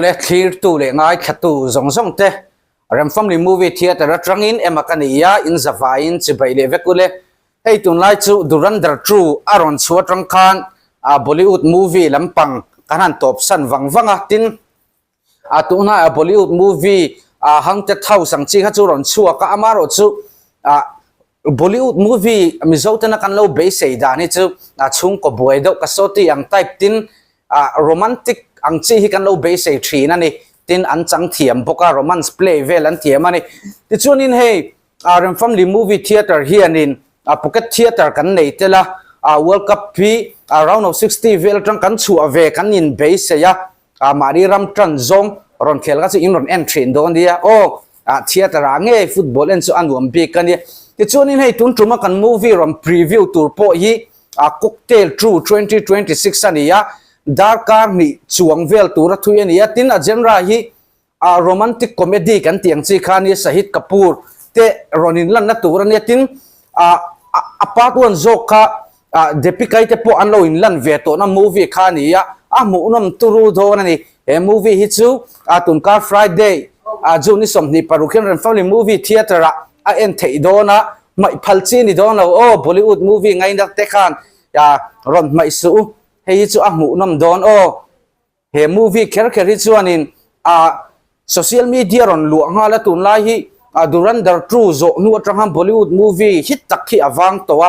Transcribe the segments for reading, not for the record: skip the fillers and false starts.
Awle thlirtu leh ngaithlatu zawng zawng te Rem Family Movie Theatre atangin ema ka ni a, in zavaiin chibai leh vek ule. Hei tunlai chu Dhurandhar 2 a rawn chhuah atang khan Bollywood movie lampang kan han tawpsan vang vang a, tin a tunhnaia Bollywood movie Haunted House ang chi kha chu rawn chhuak a, amaherawhchu Bollywood movie Mizo tena kan lo beisei dan hi chu chhungkaw buai deuh ka saw tih ang type tin romantic ang chi hi kan lo beisei thin a ni. Tin an chang thiam bawk a, romance play vel an thiam a ni. Tichuanin hei Rem Family Movie Theatre hianin pocket theatre kan nei tel a, World Cup hi round of 60 vel atang kan chhuah ve kan inbeisei a, Ah mahni ram tan zawng rawn khel kha chu in rawn en thin dawn nia aw ah theatre ah nge football en chu a nuam bik a nia tichuanin hei tun tuma kan movie rawn preview tur pawh hi ah cocktail 2 2026 a ni a darkar hnih chuang vel tura thui a ni a tin a genre hi ah romantic comedy kan tih ang chi kha nia Shahid Kapoor te rawn inlanna tur a nia tin ah a part one zawk kha Ah Deepika-i te pawh an lo inlan ve tawhna movie kha a ni a, a hmuhnawm turu dawn a ni. He movie hi chu ah tunkar Friday ah June ni 26 hian Rem Family Movie Theatre ah a en theih dawn a, hmaih phal chi a ni dawn lo aw, Bollywood movie ngaina te khan ah rawn hmaih suh u, hei hi chu a hmuhnawm dawn aw. He movie kher kher hi chuanin ah social media rawn luah nghal a, tunlai hi ah Dhurandhar 2 zawh hnu atanga Bollywood movie hit tak hi a vang tawh a,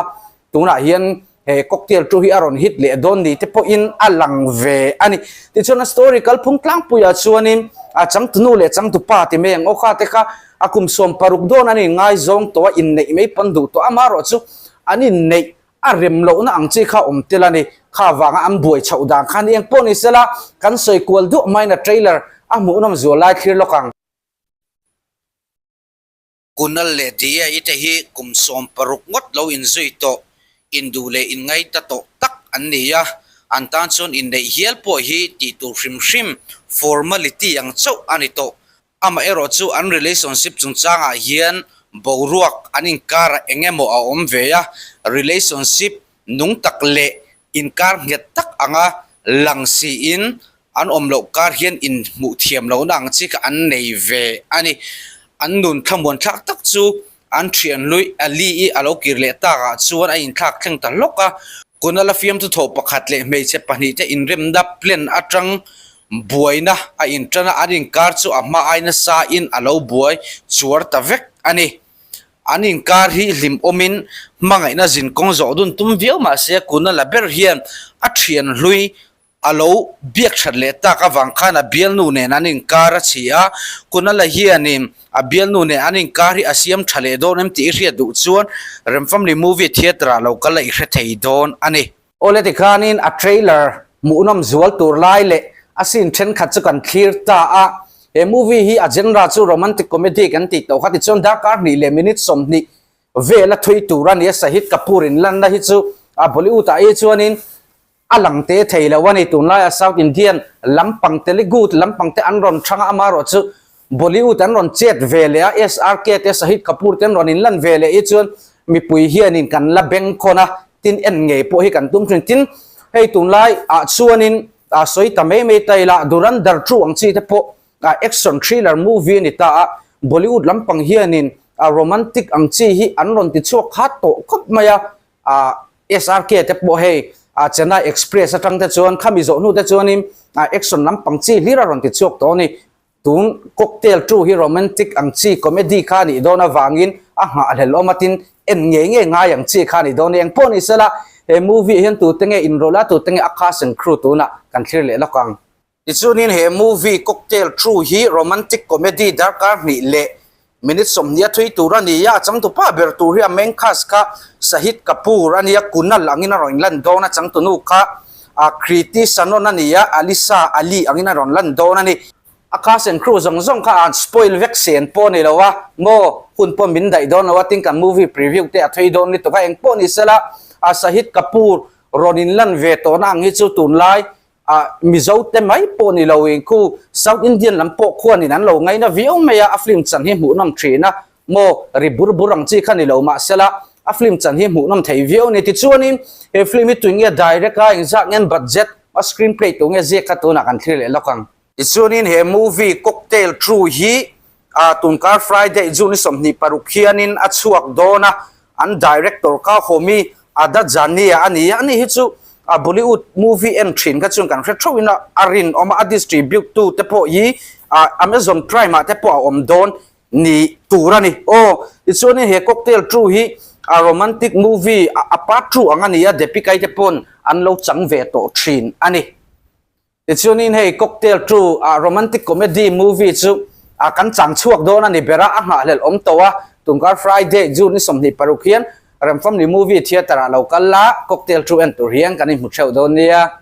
tunah hian he Cocktail 2 hi a rawn hit leh dawn ni te pawhin a lang ve a ni. Tichuan a story kalphung tlangpuiah chuanin a changtunu leh changtupa ti mai ang aw kha te kha a kum 16 dawn an inngaizawng tawh a, inneih mai pawn duh tawh amaherawh chu an inneih A rem lohna ang chi kha awm tel a ni. Kha vanga an buai chhoh dan khan eng pawh ni sela, kan sawi kual duah maiin a trailer a hmuhnawm zual lai thlir lawk ang. Kunal leh Diya-i te hi kum 16 ngawt lo inzui tawh, induh leh inngaita tawh tak an ni a, an tan chuan inneih hial pawh hi tih tur hrim hrim, formality, ang chauh a ni tawh. Amaherawhchu an relationship chungchangah hian boruak an inkarah eng emaw a awm ve a, relationship nung tak leh inkar nghet tak anga lang siin an awm loh kar hian inhmuh thiam lohna ang chi kha an nei ve a ni. An nun thlamuan thlak tak chu an thian hlui Ali-i a lo kir leh takah chuan a inthlak thleng ta hlawk a. Kunal-a fiamthu thawh pakhat leh hmeichhe pahnihte inremna plan atang buaina a intan a, an inkar chu a hma ai nasa in a lo buai chuar ta vek a ni. An inkar hi hlim awmin hmangaihna zinkawng zawh dun tum viau mah se Kunal-a ber hian a thian hlui a lo biak that leh tak avang khan a bialnu nen an inkar a chhi a, Kunal-a hianin a bialnu nen an inkar hi a siam tha leh dawn em tih i hriat duh chuan Rem Family Movie Theatre ah lo kal a i hre thei dawn a ni. Awle tikhanin a trailer hmuhnawm zual tur lai leh a scene thenkhat chu kan thlir ta a, he movie hi a genre chu romantic comedy kan tih tawh kha tichuan darkar hnih leh minute 20 vel a thui tur a ni a, Shahid Kapoor inlanna hi chu a Bollywood ah hi chuanin A lang te thei lo a ni. Tunlaia South Indian lampang Telugu lampang te an rawn thang a, amaherawh chu Bollywood an rawn chet ve leh a, SRK te Shahid Kapoor te an rawn inlan ve leh hi chuan mipui hianin kan la bengkhawn a, tin en ngei pawh hi kan tum thin. Tin, hei tunlai ah chuanin a sawi ta mai mai ta ila Dhurandhar 2 ang chi te pawh action thriller movie a ni ta a, Bollywood lampang hianin romantic ang chi hi an rawn ti chhuak khat tawh khawp mai a, ah SRK te pawh hei ah Chennai Express atang te chuan khami zawh hnu te chuanin ah action lampang chi hlir a rawn ti chhuak tawh a ni. Tun Cocktail 2 hi romantic ang chi comedy kha a nih dawn avangin a nghahhlelh awm a tin en ngei ngei ngai ang chi kha a nih dawn a ni. Engpawh ni sela he movie ah hian tute nge inrawlh a tute nge a cast and crew tunah kan thlir leh lawk ang. Tichuanin he movie Cocktail 2 hi romantic comedy darkar hnih leh minute 20 a thui tur a ni a, a changtupa ber tur hi a main cast kha Shahid Kapoor a ni a, Kunal angin a rawn lan dawn a, changtunu kha Kriti Sanon a ni a, Alisa Ali angin a rawn lan dawn a ni. A cast and crew zawng zawng kha an spoil vek sen pawh a ni lo a, maw hun pawh min daih dawn lo a, tin kan movie preview te a thui dawn lutuk a, engpawh ni sela Shahid Kapoor rawn inlan ve tawhna ang hi chu tunlai Ah Mizo te mai pawh ni lo in khu South Indian lam pawh khuanin an lo ngaina viau mai a, a film chan hi hmuhnawm thin a, maw ri bur bur ang chi kha ni lo mahsela a film chan hi hmuhnawm thei viau a ni. Tichuanin he film hi tui nge direct a engzah ngen budget a screenplay tu nge ziak kha tunah kan thlir leh lawk ang. Tichuanin he movie Cocktail 2 hi tunkar Friday June ni 26 hianin a chhuak dawn a, an director kha Homi Adajania a ni a, ani hi chu Bollywood movie en thin kha chuan kan hre theuhin a rinawm a, a distribute tu te pawh hi Amazon Prime ah te pawh a awm dawn ni tur a ni. Aw, tichuanin he Cocktail 2 hi a romantic movie a part 2 ang a ni a, Deepika-i te pawn an lo chang ve tawh thin a ni. Tichuanin hei Cocktail 2 a romantic comedy movie chu a kan chang chhuak dawn a ni ber a, a nghahhlelh awm tawh a, tunkar Friday June ni 26 hian Remfamily Movie Theatre ah lo kal la, Cocktail 2 en tur hian kan inhmu theuh dawn nia.